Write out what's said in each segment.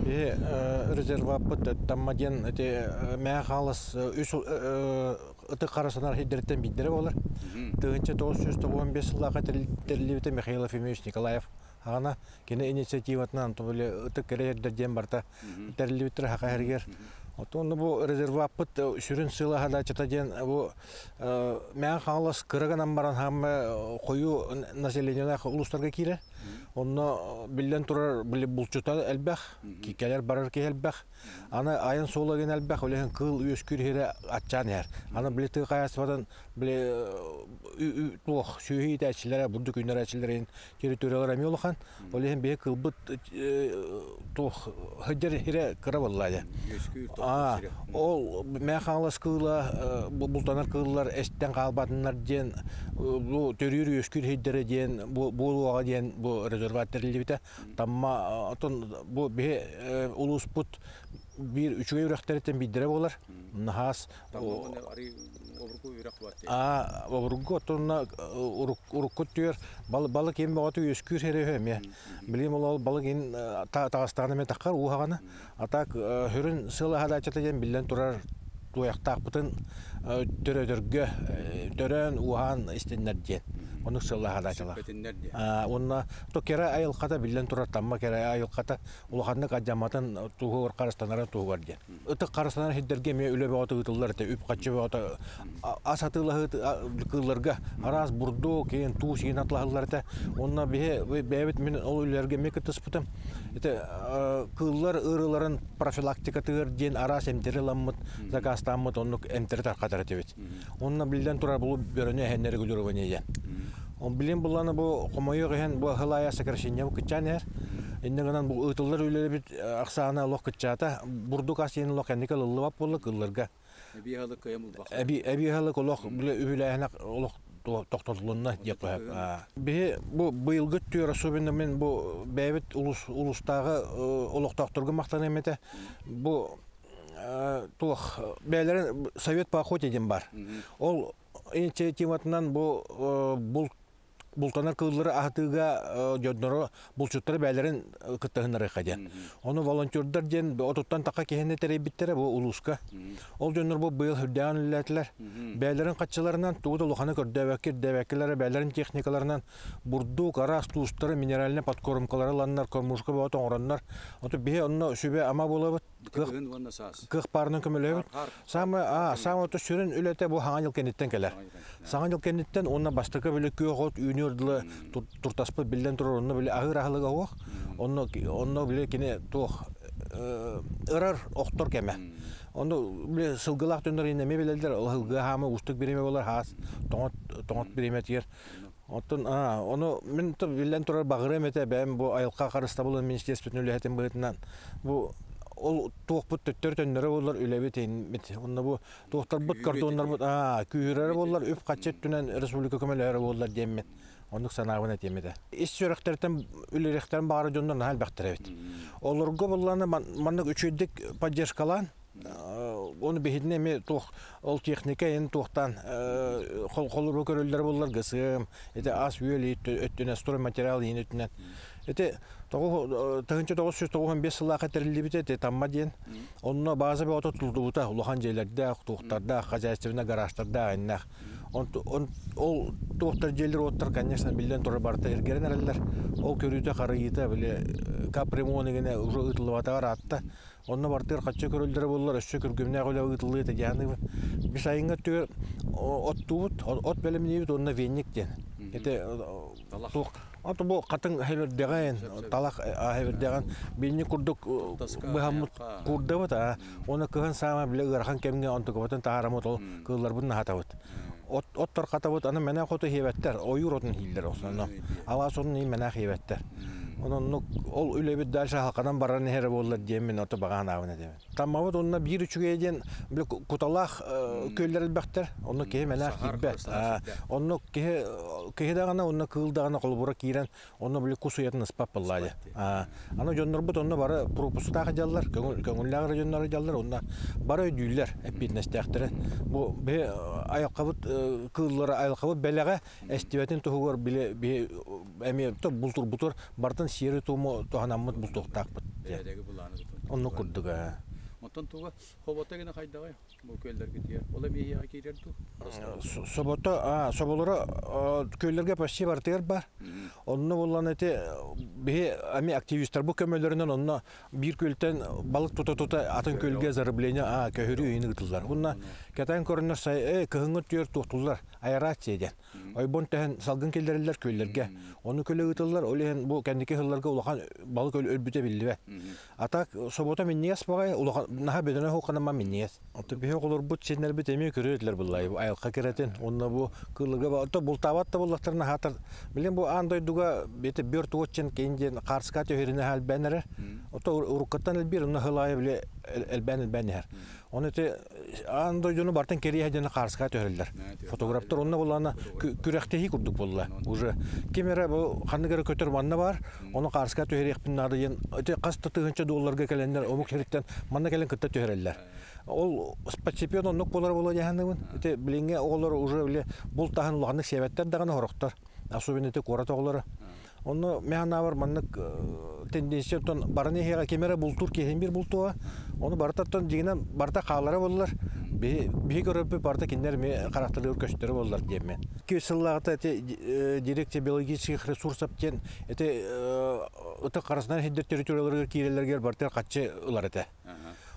Биһи резерваппыт Тамма диэн ити Мэҥэ Хаҥалас үс ытык харасанар сирдэриттэн биирдэрэ буолар. 1995 сыллаахха тэриллибитэ Михаил Ефимович Николаев аҕана кини инициативатынан ытык кэрэ сирдэр диэн барыта тэриллибиттэрэ саха сиригэр. Оттон бу резерваппыт сүрүн сыала задачата диэн бу Мэҥэ Хаҥалас кыра гынан баран хаамма хойуу населениелаах улуустарга киирэр. Онно биллэн турар булчута элбэх, кэлэр барар киһи элбэх. Аны айан суола гин элбэх, үлэһин кыыл үөскүүр иһирэ аччаан иһэр. Аны били тыы хайаастыбатын били туох сүөһү иитээччилэрэ, бурдук үүннэрээччилэрин территориялара эмиэ улахан. Ол иһин биһи кылбыт туох сылдьар иһирэ кыра буолла дьэ. Ол Мэҥэ Хаҥалас кыыла бултанар кыыллар эстэн хаалбатыннар диэн бу төрүүр үөскүүр иһирдэрэ диэн буолуоҕа диэн бу резерват тэриллибитэ. Тамма отон бу биһи улууспут биир үчүгэй үрэхтэриттэн биирдэрэ буолар. Наһаас Аа, обургу оттонно урукку өттүгэр балык иин бөҕөтө үөскүүр сирэ үһү эмиэ. Билигин ол балык иин таҕыстаҕына эмиэ таххар ууһаҕына. А так сүрүн сыала задачата диэн биллэн турар туойахтаахпытын төрөтөргө төрөөн ууһаан истиннэр диэн. Оннук сыаллаах задачалаах. Уонна то кэрэ айылҕата биллэн турар тамма кэрэ айылҕата улаханнык алдьамматын туһугар харыстанарын туһугар диэн. Ытык харыстанар сирдэргэ эмиэ үлэ бөҕөтө ыытыллар этэ, үп-харчы бөҕөтө ас атыылаһыы кыылларга араас бурдук, киин туус иин атылаһыллар этэ. Онно биһи бэйэбит мин ол үлэлэргэ эмиэ кыттыспытым. Ити кыыллар ыарыыларын профилактикатыгар диэн араас эмтэри ыламмыт, заказтааммыт оннук эмтэри тарҕатар этибит. Онно биллэн турар бу бөрөнү эһэннэ регулирование диэн. Он билин булланы бу хомойуох иһин бу аһылаайа сокращение кыччаан иһэр. Инньэ гынан бу ыытыллар үлэлэрбит ахсаана олох кыччаата. Бурдук ас иһин олох кэнники ылыллыбат буолла кыылларга. Эбии аһылык кыайан булбакка. Эбии аһылык олох бile үбүлээһинэ олох тохтотулунна диэк көһөп. Биһи бу быйылгы түөр особенно мен бу бэйэбит улус улустааҕы олохтоохторго махтаныам этэ. Бу туох бэйэлэрин совет по охоте диэн бар. Ол инициативатынан бу булт бултанар кыыллары аһатыыга дьонноро булчуттары бэйэлэрин кыттыһыннарыахха диэн. Ону волонтердар диэн отуттан таха киһини тэрийбиттэрэ бу улууска. Ол дьоннор бу быйыл үрдээҕин үлэлээтилэр. Бэйэлэрин хаччыларынан тугу да улаханы көрдөөбөккө ирдээбэккэлэр бэйэлэрин техникаларынан бурдук, араас туустары, минеральнай подкормкалары ыланнар, кормушка бөҕө оҥороннор. Оту биһи онно сүбэ-ама буолабыт. Кыһын уонна саас. Кыах баарынан көмөлөһөбүт. Саамай аа, саамай ото сүрүн үлэтэ бу Саҥа дьыл кэнниттэн кэлэр. Саҥа дьыл кэнниттэн уонна бастакы били күөх от үүнүөр дылы туртаспыт биллэн турар онно били аһыыр аһылыга суох. Онно онно били кини туох ырар охтор кэмэ. Онно били сылгылаах дьоннор эмиэ билэллэр ол сылгы хаама уустук бириэмэ буолар хаас тоҥот тоҥот бириэмэтигэр. Оттон ону мин биллэн турар баҕарыам этэ бэйэм бу айылҕа харыстабылын министерствотын үлэһитин быһыытынан бу ол туохпут төттөрү төннөрө буоллар үлэбит иһинмит. Онно бу туохтарбыт кордоннорбут күүһүрэрэ буоллар үп-харчы өттүнэн республика көмөлөһөрө буоллар диэммин оннук санаабын этиэм этэ. Ис сүрэхтэриттэн үлэлиэхтэрин баҕара дьоннор наһаа элбэхтэр эбит. Олорго булланы маннык үчүгэйдик поддержкалаан Оны биһидин эми туох ол техника эн туохтан холору көрөллөр буллар гысым эти ас үөл өттүнэн стройматериал иин өттүнэн эти 1995 сыллаахха тэриллибит эти Тамма диэн онно база бөҕөтө тутуллубута улахан дьиэлэрдээх туохтардаах хозяйственный гаражтардаах иннэх ол туохтар дьиэлэр уоттар конечно биллэн турар барыта эргэрэн эрэллэр ол көрүүтэ харыйыыта били капремонт игинэ уже ыытыллыбатаҕар аатта Онно бартыгар хаччы көрүллэрэ буоллар, өссө күргүмнээх үлэ ыытыллыа этэ диэханыыбын. Бис айыҥҥа өттүгэр оттуубут, от бэлэмниибит уонна веник диэн. Ити туох Ото бу хатыҥ хэбирдэҕин, талах хэбирдэҕин бинни курдук быһаммыт куурдабыт а. Оны кыһын саама биле ыарахан кэмҥэ онтукабытын таһаарамыт ол кыылларбытын аһатабыт. От оттор хатабыт аны мэнэ хоту хиэбэттэр, ойуур отун хииллэр основном. Алаас отун мэнэ хиэбэттэр. Онон ол үлэбит дальше халканан баран иһэрэ буоллар диэн мин ото баҕа санаабын этим. Таммабыт онно биир үчүгэй диэн били куталаах күөллэр элбэхтэр. Онно киһи мэлээх киирбэт. Онно киһи киһи даҕаны онно кыыл даҕаны холобура киирэн онно били кус уйатын ыспат буоллаа дии. Аны дьоннорбут онно бары пропусктаах дьаллар, көҥүллээх эрэ дьоннор дьаллар, онно бары өйдүүллэр эппиэтинэстээхтэрин. Бу биһи айылҕабыт кыыллара айылҕабыт бэлэҕэ эстибэтин туһугар били биһи эмиэ бултурбутур бартын сиэри туому туһанаммыт бултуохтаахпыт диэн. Бэрээдэги былааны тутун. Онно курдук. Онтон туга хобото гына хайдаҕай бу күөллэргитигэр? Ол эмиэ эһиэхэ киирэр дуу? Собото, соболоро күөллэргэ почти барытыгар бар. Онно буллан эти биһи ами активистар бу көмөлөрүнэн онно биир күөлтэн балык тута-тута атын күөлгэ зарыбление көһөрүү ыйын ыытыллар. Уонна кэтээн көрөннөр сай кыһыҥҥы түөр туохтуллар аэрация диэн. Ойбон төһөн салгын киллэриллэр күөллэргэ. Ону көлө ыытыллар, ол иһин бу кэнники сылларга улахан балык өлбүтэ биллибэт. А так собота минньигэс баҕайы, улахан наһаа бөдөнө хоқанама минньигэс. Ото биһи оҕолорбут сиэннэрбит эмиэ көрүө этилэр быллай айылҕа кэрэтин. Онно бу кыылларга ото бултаабат да буоллахтарына хаатар. Билин бу аан дойдуга бете бөрт уотчен кейин диэн хаарска төһөрүнэ элбээн эрэр. Ото уруккаттан элбиир, онно хыл аайы бile элбээн элбээн иһэр. Оны те аан дойдуну бартан кэрийэ диэн хаарска төһөрүллэр. Фотографтар онно буллаана күрэхтэһии курдук буолла. Уже ким эрэ бу ханнык эрэ көтөр манна бар, ону хаарска түһэриэхпин наада диэн ити хас да тыһыынча долларга кэлэннэр омук сириттэн манна кэлэн кытта түһэрэллэр. Ол постепенно оннук буолар буолуо диэханныгын. Ити билиҥҥи оҕолор уже били бултаһын улаханнык сиэбэттэр даҕаны хорохтор. Особенно ити куорат оҕолоро. Онно механаабар маннык тенденция оттон баран иһиэҕэ ким эрэ бултуур киһин бир бултуоҕа. Ону барытаттан дьиҥинэн барыта хаалара буоллар. Биһи көрөрбүт барыта кинилэр эмиэ харахтарыгар көстөрө буоллар диэммин. 2 сыллааҕыта ити дирекция биологических ресурсов диэн ити ытык харасынан сирдэр территорияларыгар киирэллэригэр барытыгар хаччы ылар этэ.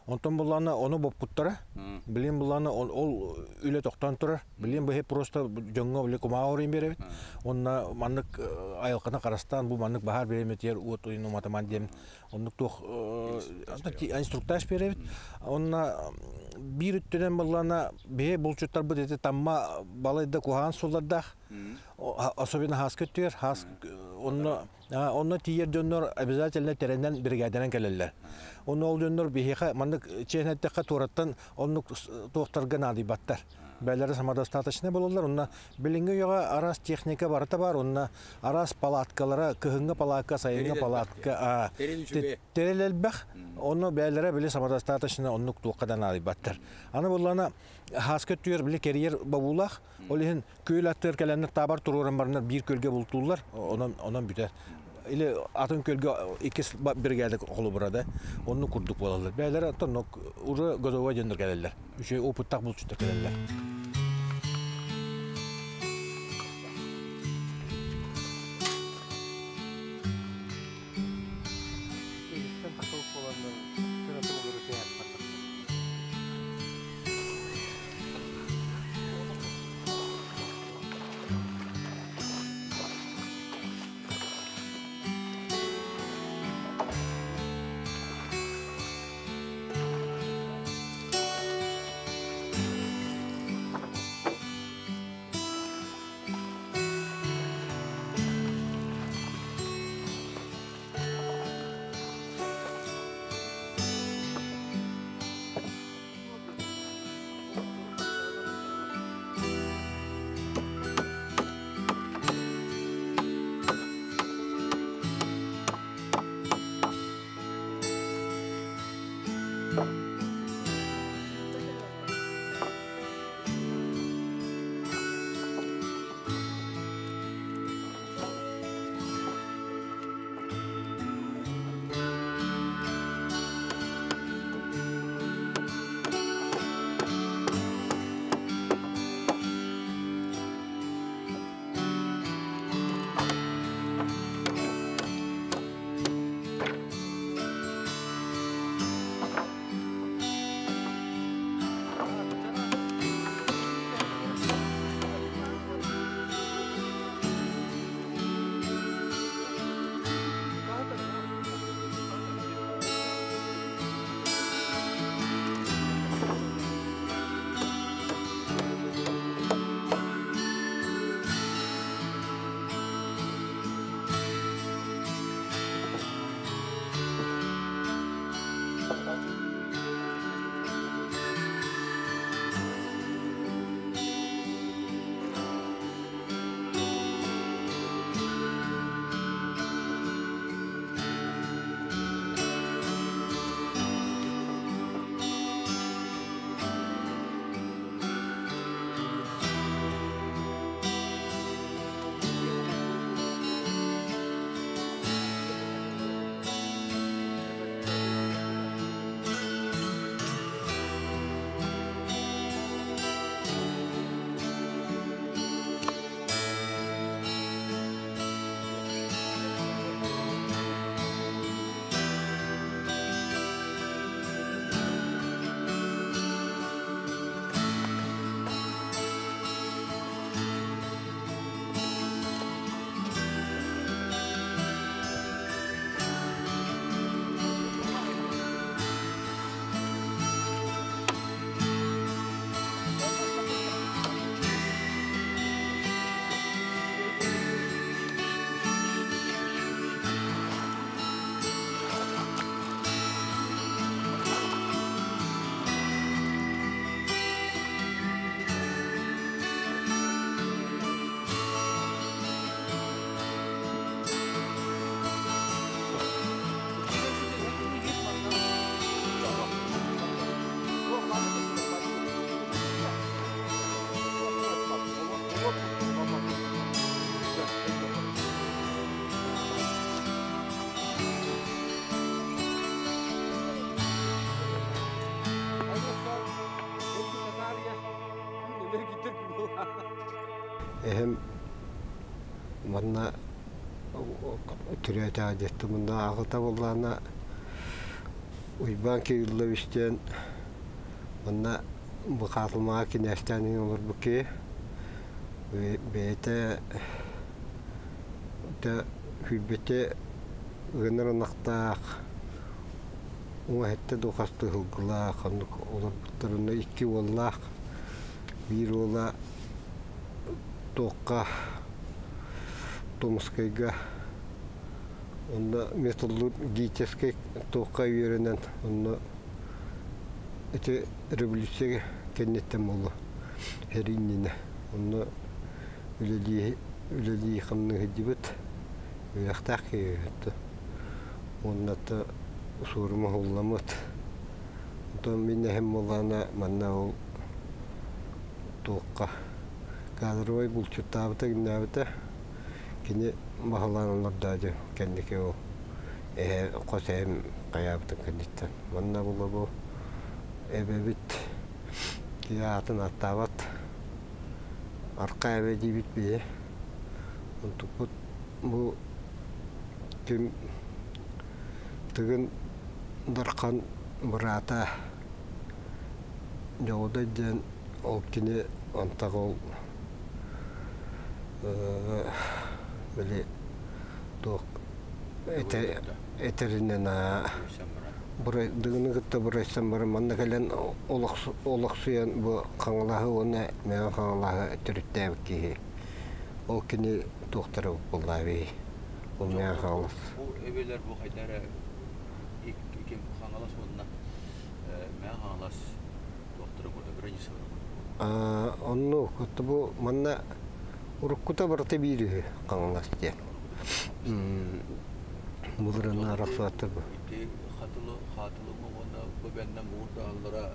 Онтон буллаана ону боппуттара. Билин буллаана ол үлэ тохтоон турар. Билин быһы просто дьоҥҥо били кумааҕы оройун биэрэбит. Онно маннык айылҕаны харастаан бу маннык баһаар бириэмэтигэр уот уйун уматаман диэн оннук туох инструктаж биэрэбит. Онно биир өттүнэн буллаана биһи булчуттарбыт ити тамма балайда куһаҕан суоллардаах. Особенно хааска өттүгэр хаас онно онно тиийэр дьоннор обязательно тэрэнэн бригаданан кэлэллэр. Онно ол дьоннор биһиэхэ маннык чиэһинэттэххэ туораттан оннук туохтарга наадыйбаттар. Бэлэри самодостаточнай бололлар. Онно билиҥҥи үйэҕэ араас техника барыта бар. Онно араас палаткалара, кыһыҥҥы палатка, сайыҥҥы палатка, тэрил элбэх. Онно бээлэрэ били самодостаточно оннук туохха да наадыйбаттар. Аны буллана хааска түөр били кэрийэр бобуулаах. Ол иһин күөл аттыгар кэлэннэр таабар туруоран бараннар биир күөлгэ бултууллар, онон онон бүтэр. Или атын күөлгэ иккис бригада холобура да, оннук курдук буолаллар. Бээлэр оттон уже готовой дьоннор кэлэллэр. Үчүгэй опыттаах булчуттар кэлэллэр. Эһэм манна төрөөтөҕө диэттэ. Мунна аҕата буоллаҕына Уйбаан Кириллович диэн манна бу Хаатылмаҕа кинээстээн олорбут киһи. Бэйэтэ сүүрбэччэ ыанар ынахтаах, уҥа өттө дуу хастыы сылгылаах, оннук олорбуттарына икки уоллаах, биир уола туохха Томскайга онно металлургическай туохха үөрэнэн онно ити революция кэнниттэн буолуо сэрии иннинэ онно үлэлии үлэлии хамныы сылдьыбыт үөрэхтээх киһи үһү уонна суорума уһулламмыт. Онтон мин эһэм буоллаҕына манна ол туохха кадровай булчуттаабыта гиннээбитэ. Кини баһылаан олордоо дьэ кэнники ол эһэ хос эһэм хайаабытын кэнниттэн. Манна була бу эбэбит киһи аатын ааттаабат арка эбэ диибит биһи. Онтукпут бу ким Тыгын Дархан быраата Дьоҕудай диэн ол кини антах ол били туох этэринэн Дыгыны кытта бурайсан баран манна кэлэн олохсуйан бу Хаҥалаһы уонна Мэҥэ Хаҥалаһы төрүттээбит киһи. Ол кини туохтара буоллаабый? Ол Мэҥэ Хаҥалас. Бу эбэлэр бу хайда эрэ икки Хаҥалас уонна Мэҥэ Хаҥалас туохтара курдук границалара курдук. Оннук. Бу манна уруккута барыта биир үһү Хаҥалас диэн. Былырыын арахсыбаттар бу. Ити хатылы хаатылымы уонна бу бэннэн буурдааллара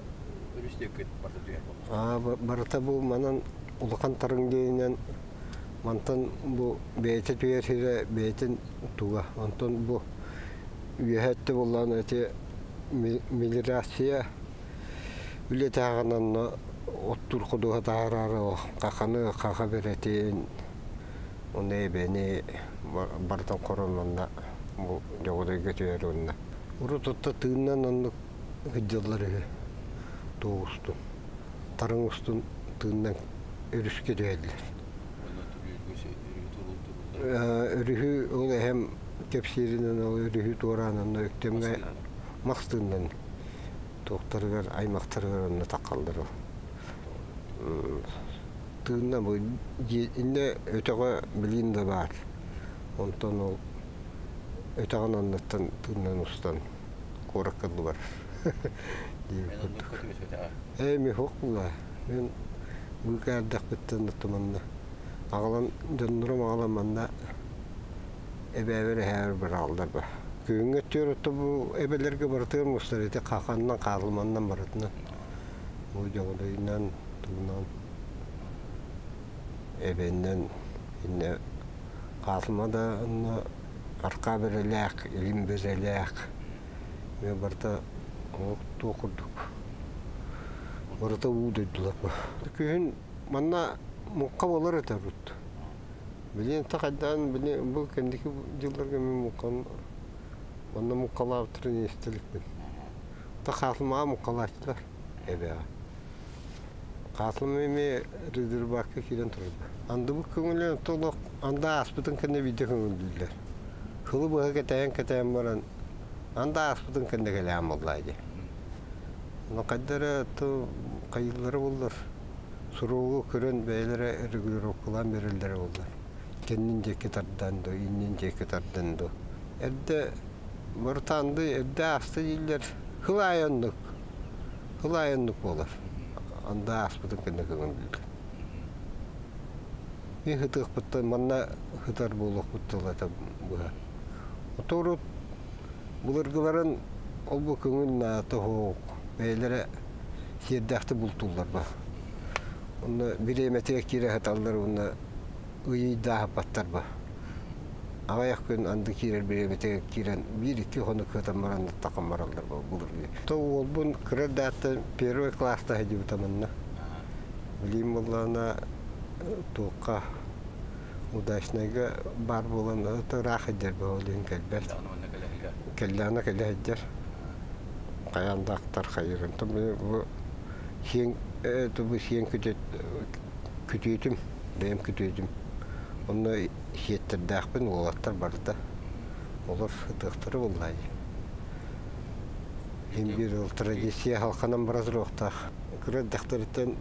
өрүс диэки барыта түһэр буолла. Барыта бу манан улахан тарыҥ диэнинэн мантан бу бэйэтэ түһэр сирэ бэйэтин туга. Онтон бу үөһэ өттө буоллаҕына ити мелиорация үлэтэ аҕанан оттуур ходуһа таһараары хаханы хаха бэрэтин Онно эбэни барытын хорон онно бу Дьоҕудайга түһэр уонна урут отто тыынынан оннук сылдьаллар үһү туох устун тарыҥ устун тыынынан өрүскэ түһэллэр. Өрүһү ол эһэм кэпсииринэн ол өрүһү туораан онно Өктөмҥө мас тыынынан туохтарыгар аймахтарыгар онно таххаллар ол. Тыынна бу иннэ өтөҕө билиин да баар. Онтон ол өтөҕүн анныттан тыыннан устан куоракка бар диэбит курдук. Ээ михок була. Мен быыкаардахпыттан оттоманна аҕалан дьоннорум аҕалан манна эбээбэр эһээбэр быраҕаллар ба. Күһүҥҥү өттүгэр отто бу эбэлэргэ барытыгар мустар ити хаханнан хаалыманнан барытынан. Бу дьоҕудайынан тугунан эбэннэн иннэ хаалыма да онно аркаа бэрэлээх, илин бэрэлээх эмиэ барыта туох курдук барыта уу дойдулар. Күһүн манна муҥха буолар этэ урут. Билигин хайдаан били бу кэнники дьылларга мин муҥхан манна муҥхалаабыттарын истэ иликпин. Хаалымаҕа муҥхалааччылар эбээҕэ. Хаалыма эмиэ резервакка киирэн турарда. Андыбыт көҥүлүн олох анда ааспытын кэннэ биирдэ көҥүллүүллэр. Сылы быһа кэтээн-кэтээн баран анда ааспытын кэннэ кэлээн буоллаа дии. Ону хайда эрэ хайыыллара буоллар, суругу көрөн бэйэлэрэ регулировкалаан биэрэллэрэ буоллар. Кэннин диэки тардан дуу, иннин диэки тардан дуу. Эрдэ Мыртанды эрдэ ааста дииллэр. Сыл аайы оннук. Сыл аайы оннук буолар. Анда ааспытын кэннэ көҥүллүүллэр. Мин сытыахпыттан манна сытар буолуохпут тылата быһа. Оторут былыргыларын ол бу көҥүл наата суох. Бэйэлэрэ сиэрдээхтик бултууллар ба. Онно бириэмэтигэр киирэ сыталлар уонна ыйыйдааһыппаттар ба. Аҕыйах күн анды киирэр бириэмэтигэр киирэн биир-икки хонук кыатан баран таххан бараллар былыргы. То уолбун кыра эрдэхтэн первый класста сылдьыбыта манна. Билиим буоллаҕына туохха Удачнайга баар буолан ыраах сылдьар бөҕөлүүн кэлбэт. Кэллэҕинэ кэлэ сылдьар. Хайаан да ахтар хайыырын. Бу сиэн бу сиэн күтүөтүм, бэйэм күтүөтүм. Онно сиэттэрдээхпин, уолаттар барыта. Олор ытыахтара буоллаа дии. Иһин биир ол традиция халханан бара туруохтаах. Кыра эрдэхтэриттэн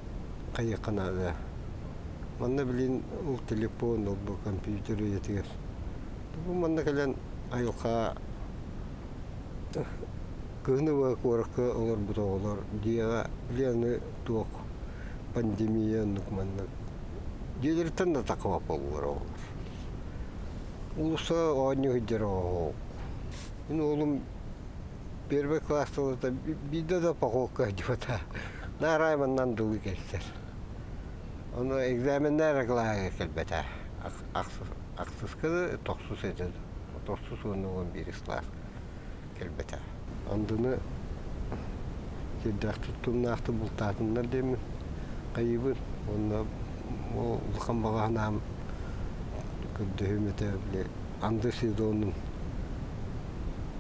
хайыахха наада. Манна билин ол телефон, ол бу компьютер үйэтигэр. Бу манна кэлэн айылҕа кыһын ыба куоракка олорбут оҕолор дьиэҕэ били аны туох пандемия оннук маннык дьиэлэриттэн да таххыбат буоллулар оҕолор. Уулусса оонньуу сылдьар оҕо Мин уолум первый класс биирдэ да походка сылдьыбата. Наарай маннан дылы кэлсэр. Ону экзаменнар кылааһыгар кэлбэтэ. Ахсыска да тохсус этэ. Тохсус уонна 11 класс кэлбэтэ. Андыны сирдээх туттумнаахты бултаатыннар диэммин хайыыбын. Уонна ол улахан баҕа санаам көрдөһүүм этэ били анды сезонун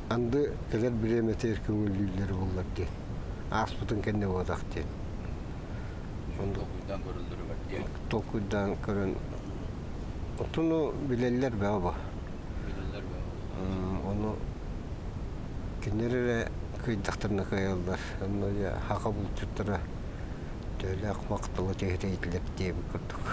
анды кэлэр бириэмэтигэр көҥүллүүллэр буоллар диэн ааспытын кэннэ буолах диэн толкуйдаан көрөллөрүгэр диэн толкуйдаан көрөн отуну билэллэр бөҕө бу билэллэр бөҕө ону кинилэр эрэ кыайдахтарына кыайаллар онно хака булчуттара төһөлөөх махталы түһэтийтилэр диэбит курдук.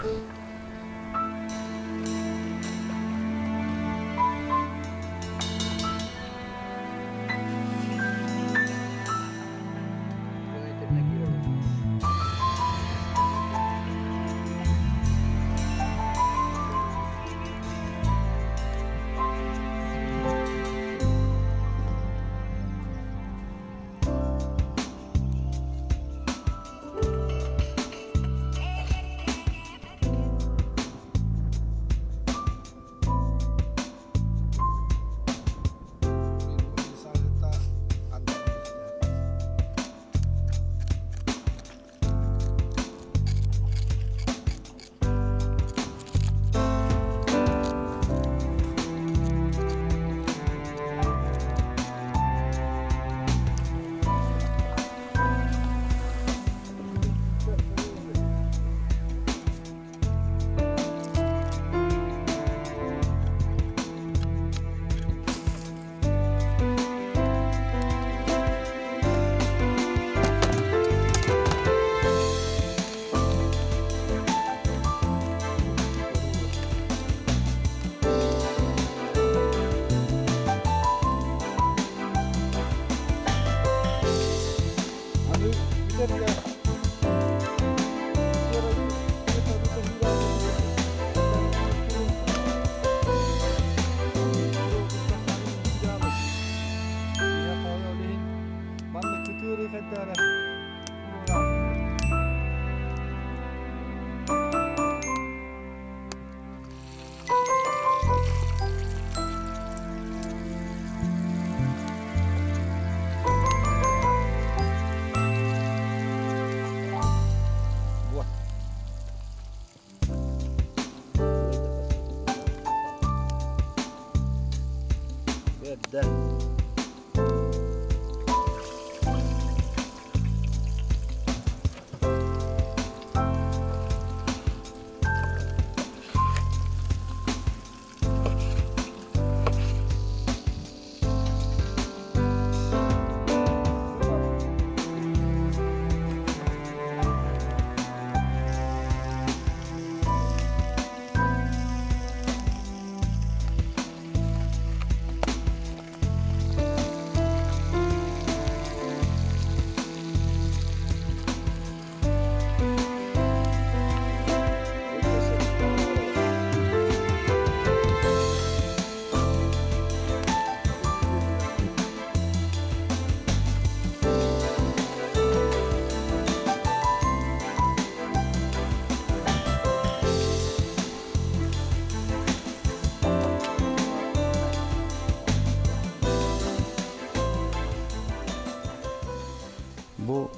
Бу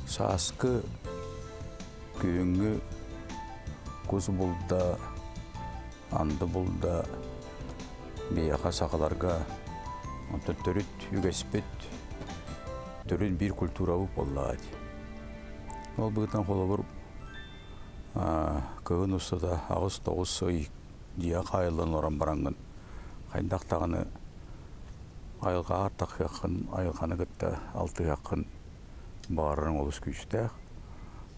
сааскы күһүҥҥү кус булда. Анды булда биһиэхэ сахаларга онтон төрүт үгэспит, төрүт биир культурабыт буоллаҕа дии. Ол быһыытынан холобур кыһын устата 8-9 ый дьиэ хаайыллан олорон бараҥҥын хайдах даҕаны айылҕаҕа тахыаххын, айылҕаны кытта алтыһыаххын баҕарарыҥ олус күүстээх.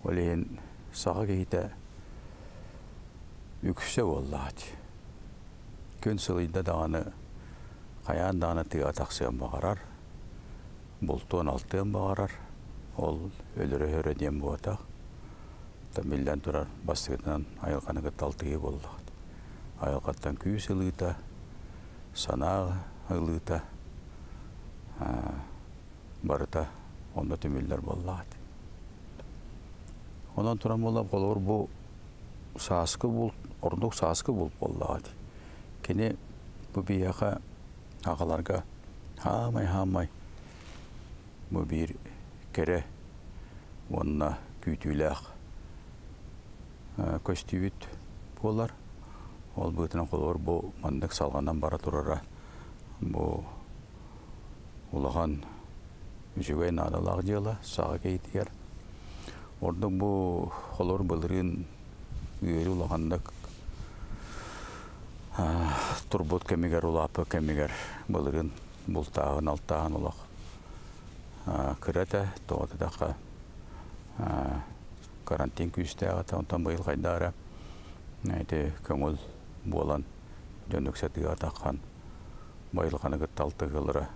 Ол иһин саха киһитэ үксэ буоллаҕа дии. Күн сылыйда даҕаны хайаан даҕаны тыаҕа тахсыан баҕарар, бултуон-алтыан баҕарар. Ол өлөрө-өһөрө диэн буотах. Биллэн турар, бастакытынан айылҕаны кытта алтыһыы буоллаҕа. Айылҕаттан күүс ылыыта, санаа ылыыта барыта онно түмүллэр буоллаҕа. Онон туран буолла, холобур, бу сааскы булт, ордук сааскы булт буоллаҕа дии. Кини бу биһиэхэ аҕаларга хаамай-хаамай бу биир кэрэ уонна күүтүүлээх көстүүбүт буолар. Ол быһыытынан холобур бу маннык салҕанан бара турара бу улахан үчүгэй наадалаах дьыала саха киһитигэр. Ордук бу холобур былырыын үөрүү улаханнык турбут кэмигэр, улааппыт кэмигэр былырыын бултааһын, алтааһын олох кыра этэ, тоҕо диэтэххэ карантин күүстээх этэ, онтон быйыл хайдах эрэ ити көҥүл буолан дьон үксэ тыаҕа таххан байылҕаны кытта алтыһыылара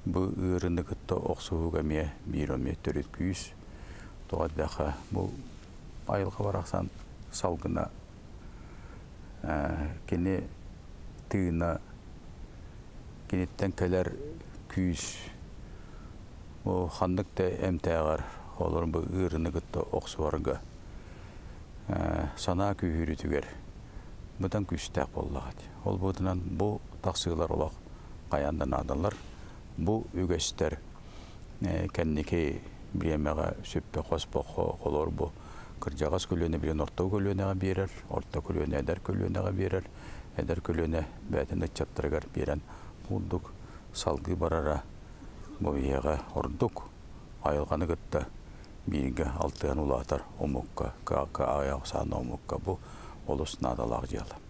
бу ыарыыны кытта охсуһууга эмиэ биир эмиэ төрүт күүс. Тоҕо диэтэххэ бу айылҕа барахсан салгына кини тыына киниттэн кэлэр күүс бу ханнык да эмтээҕэр олор бу ыарыыны кытта охсуһарга санаа күүһүрүүтүгэр быдан күүстээх буоллаҕа дии. Ол быһыытынан бу тахсыылар олох хайаан да наадалар. Бу үгэстэр кэнники бириэмэҕэ сүппэ хоспоххо холор бу кырдьаҕас көлүөнэ билин орто көлүөнэҕэ биэрэр, орто көлүөнэ эдэр көлүөнэҕэ биэрэр, эдэр көлүөнэ бэйэтин ыччаттарыгар биэрэн курдук салгыы барара бу биһиэхэ ордук айылҕаны кытта бииргэ алтыһан улаатар омукка, кыа аҕыйах саана омукка бу олус наадалаах дьыала.